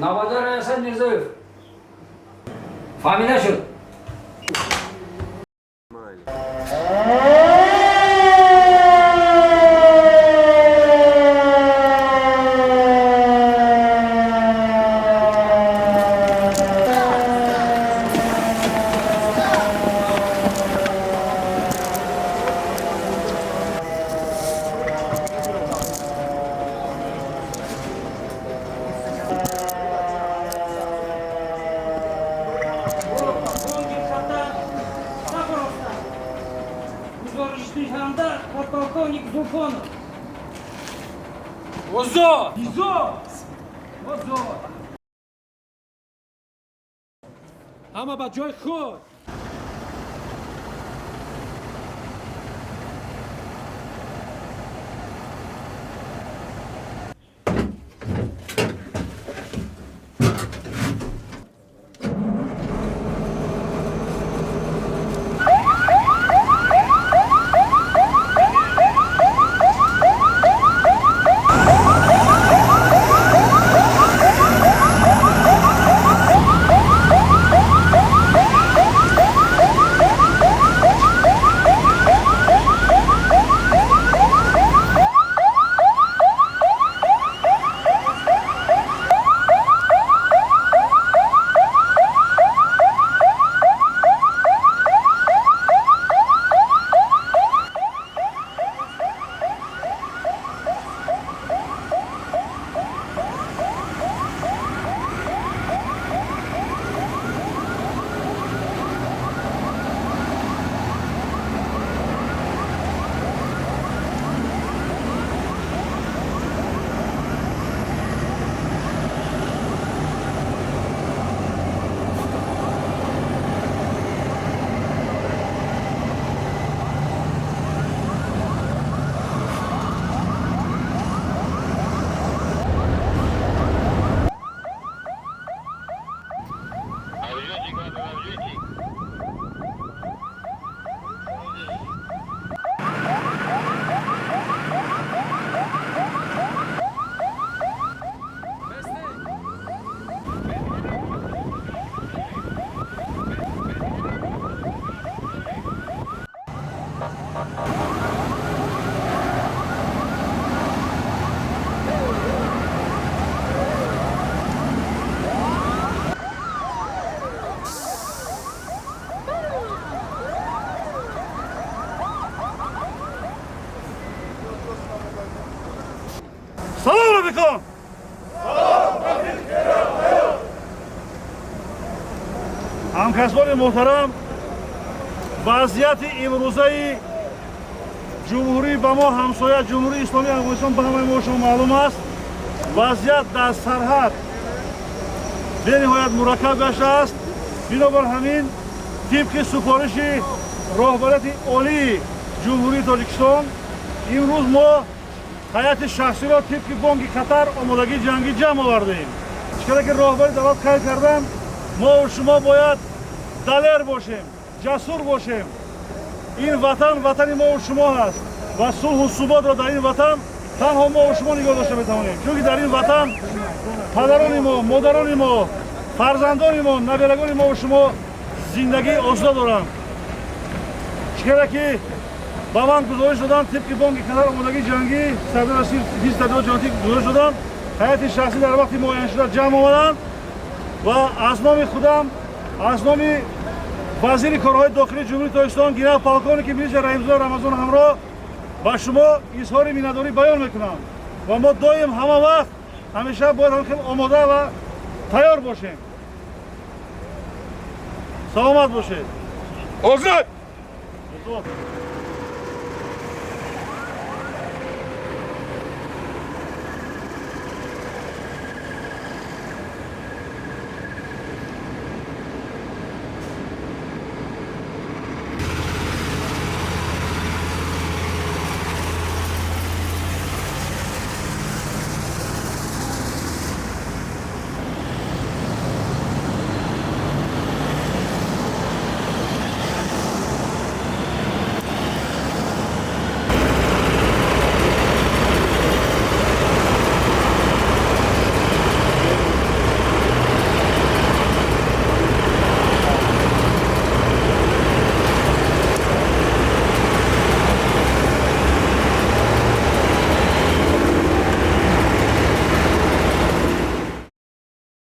Навадар Ҳасан Мирзоев. Фаҳмида шуд? Бонги хатар Сафаровна. Гузоришдиҳанда подполковник Зулфонов. Озод! Изо! Озод! Ҳама ба ҷои худ! Салом, рафиқон! Ҳамкасбони муҳтарам, вазъияти имрӯзаи ҷумҳурӣ ба мо ҳамсоя, Ҷумҳурии Исломии Афғонистон, ба ҳамаи мо шумо маълум аст. Вазъият дар сарҳад бениҳоят мураккаб гаштааст. Бинобар ҳамин, тибқи супориши роҳбарияти олии Ҷумҳурии Тоҷикистон, имрӯз мо ҳайати шахсиро тибқи бонги хатар омодагии ҷангӣ ҷамъ овардем. Чӣ ки роҳбари давлат қайд карданд, мо шумо бояд далер бошем, ҷасур бошем. Ин ватан ватани мову шумо ҳаст ва сулҳу суботро дар ин ватан танҳо мову шумо нигоҳ дошта метавонем, чунки дар ин ватан падарони мо, модарони мо, фарзандони мо, наберагони мову шумо зиндагии озода доранд. Чӣ ки ба ман гузориш доданд, тибқи бонги хатар омодагии ҷангӣ сардори ҳизби тадбирот ҷамоатӣ гузориш доданд, ҳайати шахсӣ дар вақти муайяншуда ҷамъ омаданд ва аз номи худам, аз номи вазири корҳои дохилии Ҷумҳурии Тоҷикистон, генерал полковники милиция Раҳимзода Рамазон ҳамроҳ ба шумо изҳори миннатдорӣ баён мекунам. Ва мо доим, ҳама вақт, ҳамеша бояд ҳам хел омода ва тайёр бошем. Саломат бошед. Озод! Озод.